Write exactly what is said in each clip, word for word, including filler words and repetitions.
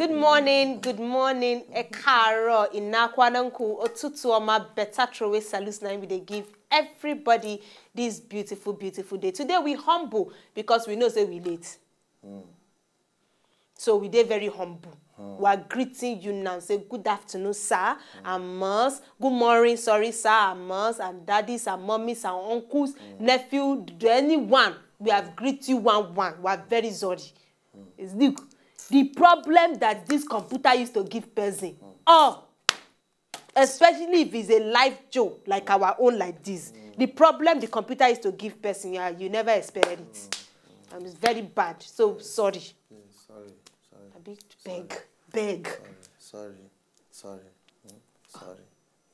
Good morning, good morning, ẹ káàárọ̀, ina kwananku, otutu oma, better throwaway salutes na we dey give everybody this beautiful, beautiful day. Today we humble because we know say we late. So we dey very humble. We are greeting you now. Say good afternoon, sir and moms. Good morning, sorry, sir and moms and daddies and mummies and uncles, nephew, anyone. We have greet you one one. We are very sorry. It's look, the problem that this computer used to give person. Oh, especially if it's a live show like our own like this. The problem the computer used to give person, yeah, you never expected it. And it's very bad. So sorry. Sorry, sorry, I beg, beg, beg. Sorry, sorry, sorry.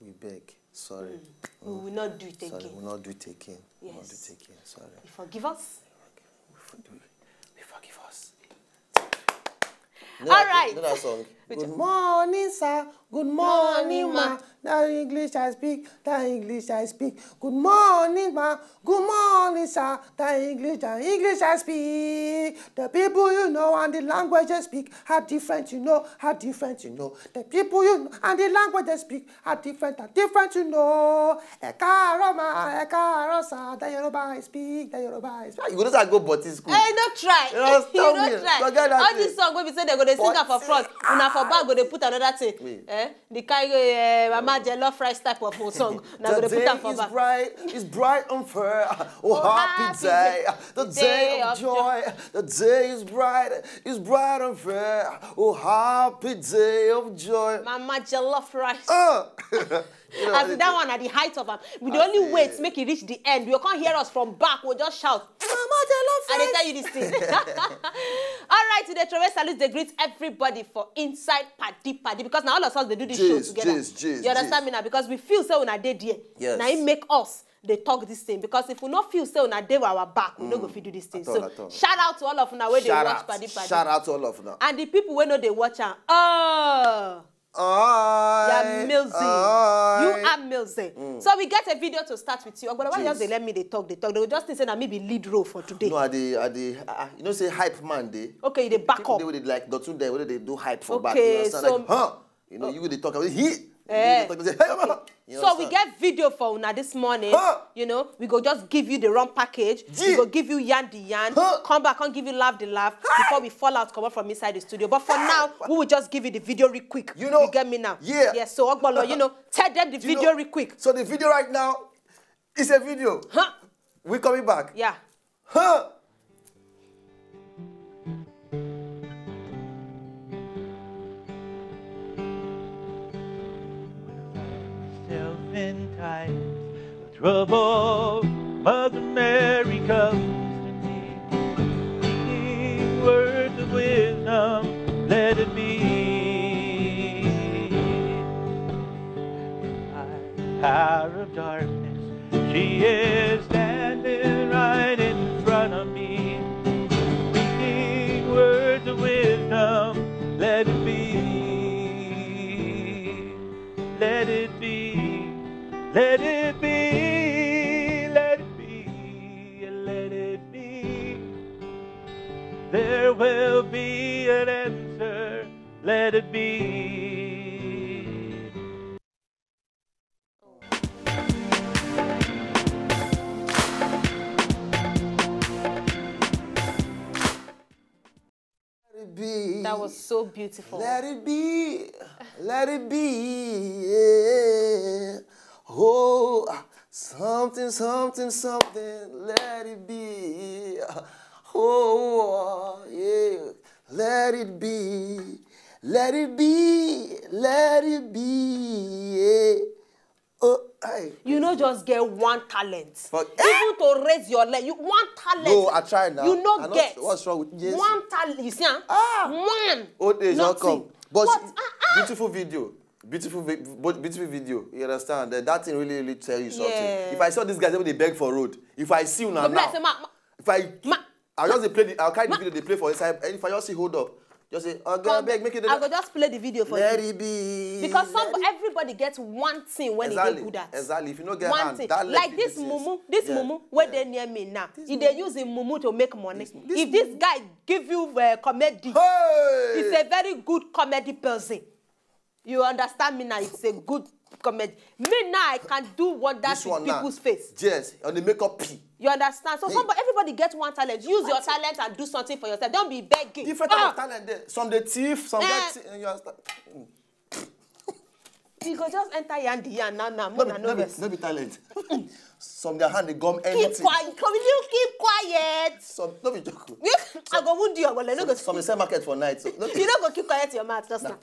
We beg. Sorry. We will not do it again. Sorry, we'll not do it again. We'll not do Yes. It again. Sorry. You forgive us? We forgive us. All right. Know that song? Good morning, sir. Good morning, ma. That English I speak. That English I speak. Good morning, ma. Good morning, sir. That English, that English I speak. The people you know and the language they speak are different, you know, are different, you know. The people you know and the language they speak are different, are different, you know. Ẹ káàárọ̀ ma, ẹ káàárọ̀ sir. That Yoruba I speak, that Yoruba I speak. You go just go boarding school. Hey, no try. You know, You tell no me, try. Forget that All this thing. Song wey be say they go dey sing am for front, una for back go dey put another thing. Wait. Eh? The kind eh, Mama Jollof rice type of song. Una go The dey put day am for is back. bright, it's bright and fair. Oh, Oh, happy happy day, day. The The day day of of joy. The day is bright, it's bright and fair. Oh, happy day of joy. Mama Jollof rice. Uh, you know, As in that one at the height of am, we dey only wait make e reach the end. You can't hear us from back. We'll just shout. Mama Jollof I dey tell you this thing. All right, today Trove salute dey greet everybody for inside Paddy Paddy because now all of us they do this show Jeez, together. jeez, jeez, You understand jeez. Me now because we feel say una dey there. Yes. Now it make us they talk this thing because if we no feel say una dey our back, we no go fit do this thing. At all, So at all. Shout out to all of una wey dey Shout watch out, Paddy Paddy. Shout out to all of now. And the people wey no dey watch am, oh. Aye, You're amazing. aye. You are amazing. So we get a video to start with you. Ogbolo, why you just Jeez. Dey let me dey talk, dey talk? They will just think say na me be lead role for today. No, I dey, I dey, I, I- you know, say hype man dey. Okay, you dey back People up. Dey with it like Dotun dey, wey dey do hype for back. You Okay, understand? so- Like, huh? You know, you go dey talk. He. Eh. You go dey talk, say, hey, mama. You So we understand? Get video for una this morning. Huh? You know, we go just give you the run package. We Yeah. Go give you yarn the yarn. Huh? Come back and give you laugh the laugh before we fall out, come up from inside the studio. But for now, we will just give you the video real quick. You know- You get me now? Yeah. Yes. So Ogbolo, you know, tell them the You video know- real quick. So the video right now is a video. Huh? We coming back. Yeah. Huh? Self entitled, trouble, Mother Mary comes to me, speaking words of wisdom, let it be. Power of darkness, she is standing right in front of me, speaking words of wisdom, let it be. Let it be, let it be, let it be, let it be. There will be an answer, let it be. Let it be. That was so beautiful. Let it be. Let it be. Yeah. Oh, something, something, something. Let it be. Oh, yeah. Let it be. Let it be. Let it be. Yeah. Oh, hey. You no just get one talent. Fuck. Even to raise your leg, you one talent. No, I try now. You no I not- get. What's wrong with Jesus? One talent. You see, huh? Ah. One. Old age not Nothing. Come. But What? beautiful video. Beautiful, vi- but beautiful video. You understand? That, that thing really, really tell you something. Yeah. If I saw this guy wey dey beg for road, if I see una Go be now, like say, ma, ma, if I, ma, I just dey play the, I'll carry the video they play for inside. And if I just see hold up, Just say, "Oga, abeg, make you dey." I go just play the video for you. Let it be. Because some, everybody gets one thing when they dey good at. Exactly. If you no get one hand, that leg fit do things. Like this mumu, this mumu wey dey near me now. He dey use him mumu to make money. If this guy give you uh, comedy, he's a very good comedy person. You understand me now? It's a good comedy. Me now, I can do wonders with people's face. Yes, on the makeup P. You understand? So somebody, everybody gets one talent. Use your talent and do something for yourself. Don't be begging. Different type of talent there. Some dey thief, some get thi-, you understand? You go just enter yandi yan now now. More than no be, no be talent. Some their hand dey gum anything. Keep quiet. Come, you keep quiet. Some no be joke. I go wound you. Well, no go. Some dey sell market for night. So no. You no go keep quiet your mouth just now.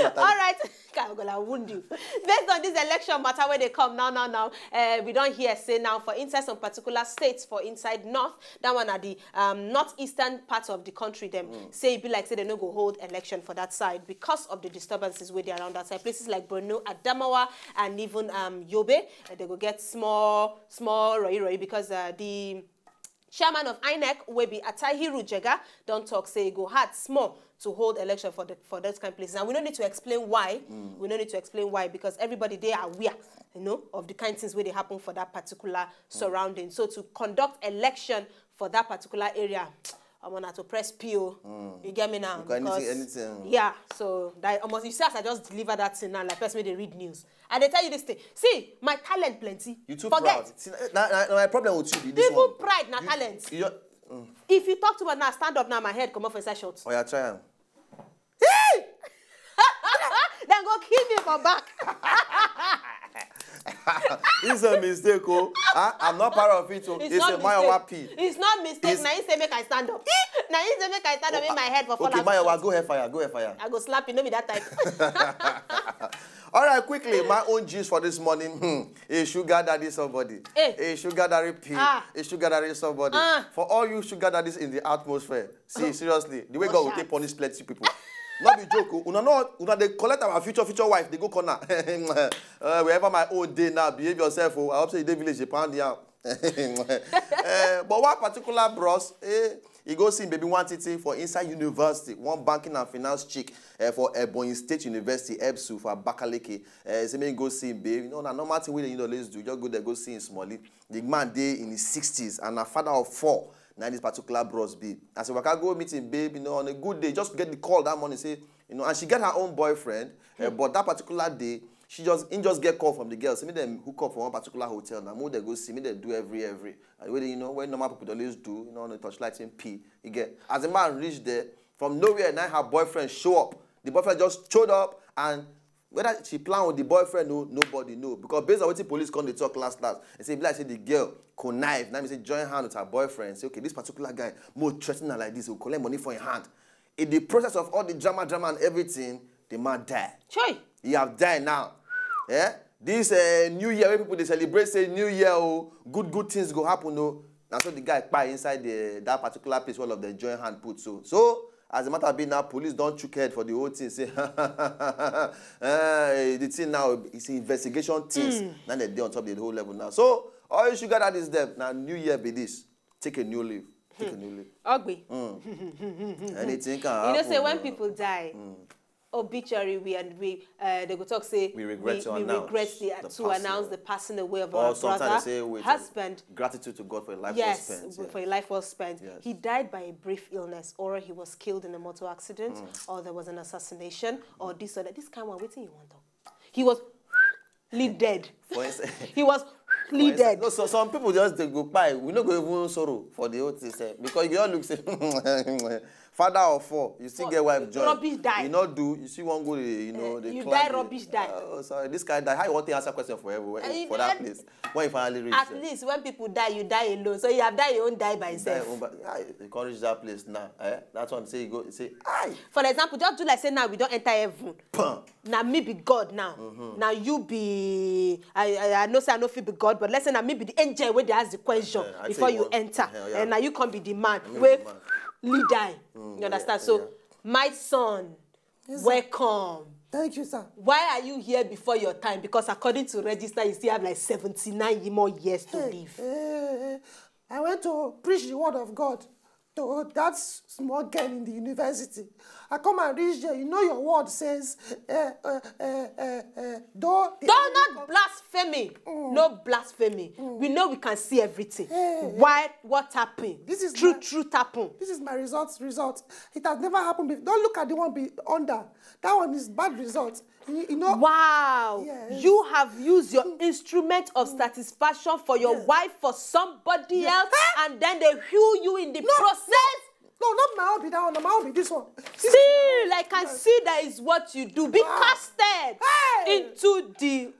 All right. I go like wound you. Based on this election matter where they come now, now, now, uh, we don't hear say now for inside some particular states for inside north, that one at the um, northeastern part of the country, them say it be like say they no go hold election for that side because of the disturbances where they around that side. Places like Borno, Adamawa, and even um, Yobe, uh, they go get small, small roi roi because uh, the chairman of inec wey be Atahiru Jega don talk say e go hard small to hold election for the, for those kind places, and we no need to explain why. We no need to explain why because everybody dey aware, you know, of the kind things wey dey happen for that particular surrounding. So to conduct election for that particular area, I want to press P O. You get me now? Because anything, anything. Yeah, so that almost, you see as I just deliver that thing now, like person wey dey read news. I dey tell you this thing. See, my talent plenty. You too proud. See, na, na, na my problem with you be this one. Even pride na talent. You, you, if you talk too much now, stand up now, my head come off inside short. Oh yeah, try am. Hey! Dem go kill me for back. It's a mistake, oh. I, I'm not part of it, oh. It's a Mayowa P. It's not mistake. Na him say make I stand up. Na him say make I stand up in my head for fall. Okay, Mayowa, go air fire, go air fire. I go slap you, no be that type. All right, quickly, my own gist for this morning. Hmm. A sugar daddy somebody. A sugar daddy P. A sugar daddy somebody. For all you sugar daddies in the atmosphere. See, seriously, the way God will take punish plenty people. Not be joke. Oh. Una no, una dey collect our future, future wife. They go corner. Uh, wherever my own day now, behave yourself. Oh. I hope say you dey village, you pound yam. Eh, but one particular bros, eh, he go see baby one titi for inside university, one banking and finance chick eh, for Ebonyi State University, EBSU, for Abakaliki. Eh, say make he go see him babe. You know, na normal thing wey you know, let's do. Just go there, go see him smallie. The man dey in his sixties and a father of four. Now this particular bros babe. As he waka go meet him babe, you know, on a good day, just get the call that morning, say, you know, and she get her own boyfriend, eh, but that particular day, she just, he just get call from the girl. Say, make them hook up for one particular hotel. Now, move they go see, make they do every, every. And when, you know, when normal people dey always do, you know, on the torchlight in P, you get. As the man reach there, from nowhere, now her boyfriend show up. The boyfriend just showed up, and whether she plan with the boyfriend, no, nobody know. Because based on what the police come, they talk last, last. They say, be like say the girl connive. Now, say join hand with her boyfriend. Say, okay, this particular guy, more threatening her like this, will collect money for his hand. In the process of all the drama, drama and everything, the man die. Choi! He have died now. Eh? This uh, new year, when people they celebrate, say new year, oh, good, good things go happen, oh. Now, so the guy kpai inside the, that particular place, all of them join hand put. So, so as a matter of being now, police don't chook head for the whole thing. Say, eh, the thing now is an investigation things. Mm. Now they dey on top of the whole level now. So, all you sugar daddies them, now new year be this. Take a new leaf. Take a new leaf. Ogbe. Mm. Anything can happen. You know, say when people die, obituary, we and we, uh, they go talk say we regret to announce the, to announce the passing away of our brother, husband. Gratitude to God for a life well spent. Yes, for a life well spent. Yes. He died by a brief illness, or he was killed in a motor accident, or there was an assassination, or this or that. This kind one, wetin you want talk? He was quickly dead. He was quickly dead. No, so some people just they go by. We no go even sorrow for the whole thing, sef. Because you all look say father of four, you still get wife join. Rubbish die. You no do, you see one go, you know, they you die, rubbish die. Oh, sorry, this kind die. How you want to answer question for everywhere, for that place? When you finally reach at least when people die, you die alone. So you have died your own die by yourself. You can't reach that place now. Eh? That's what I'm saying. You go say, aye. For example, just do like say now we don't enter heaven. Pam. Now me be God now. Mm-hmm. Now you be, I, I, I know say I no fit be God, but let's say now me be the angel where they ask the question before you enter. And now you come be the man where lead die. You understand? So, my son, welcome. Thank you, sir. Why are you here before your time? Because according to register, you still have like seventy-nine more years to live. Eh, eh, eh. I went to preach the word of God. to that small girl in the university. I come and reach there. You know your word says, uh, uh, uh, uh, uh, though the Don't not blasphemy. No blasphemy. We know we can see everything. Hey. Why? What happened? This is true. my- Truth happened. This is my result. Result. It has never happened before. Don't look at the one be under. That one is bad result. You, you know. Wow. Yes. You have used your instrument of satisfaction for your Yes. wife for somebody Yes. Else, and then they heal you in the No, process. No, not my hobby. That one. My hobby. This one. See, Still, I can see that is what you do. Be Wow. Casted Hey! Into the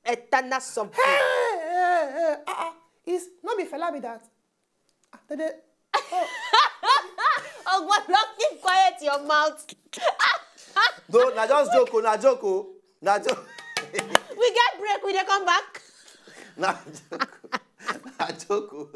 eternal something. Hey, hey, hey, uh-uh. It's not be Fela be that. Ah, they, they, oh, Oh, God, Lord, keep quiet your mouth. No, na just joke o, na joke o, na joke. We get break, we dey come back. Na joke o, na joke o.